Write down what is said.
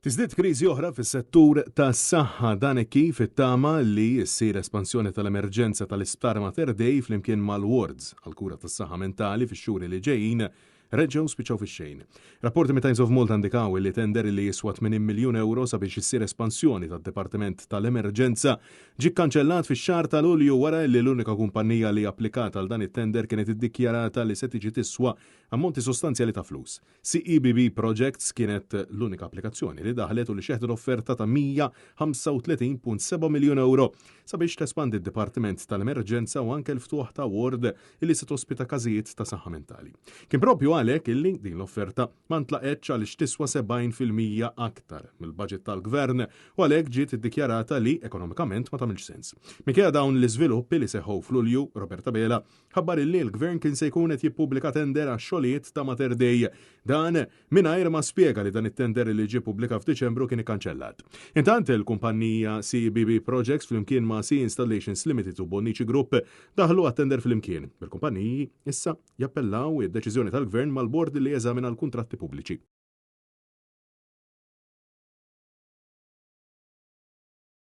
Tiżdied kriżi oħra fis-settur tas-saħħa dan hekk kif it-tama li ssir espansjoni tal-emerġenza tal-Isptar Mater Dei flimkien mal-wards għall-kura tas-saħħa mentali fix-xhur li ġejjin reġgħu spiċċaw fix-xejn. Rapporti mit-Times of Malta indikaw li tender li jiswa 80 miljun ewro sabiex issir espansjoni tad-Dipartiment tal-Emerġenza ġie kkanċellat fix-xahar ta' Lulju wara li l-unika kumpanija li applikat għal dan it-tender kienet iddikjarata li se tiġi tiswa ammonti sostanzjali ta' flus. CEBB Projects kienet l-unika applikazzjoni li daħlet u li xeħtet offerta ta' 135.7 miljun ewro sabiex tespandi d-Dipartiment tal-Emerġenza u anke l-ftuħ ta' ward illi se tospita każijiet ta' saħħa mentali. Kien propju għalhekk illi din l-offerta ma ntlaqgħetx għaliex tiswa 70% aktar mill-budget tal-Gvern u għalhekk ġiet iddikjarata li ekonomikament ma tagħmilx sens. Minkejja dawn l-iżviluppi li seħħu f'Lulju, Robert Abela ħabbar illi l-Gvern kien se jkun qed jippubblika tender għax-xogħlijiet ta' Mater Dei. Dan mingħajr ma spjega li dan it-tender li ġie ppubblikat f'Diċembru kien ikkanċellat. Intant, il-kumpanija CBB Projects flimkien ma' Sea Installations Limited u Bonnici Group daħlu għat-tender flimkien, bil-kumpaniji issa jappellaw id-deċiżjoni tal-Gvern mal-bord li jeżamina l-kuntratti pubbliċi.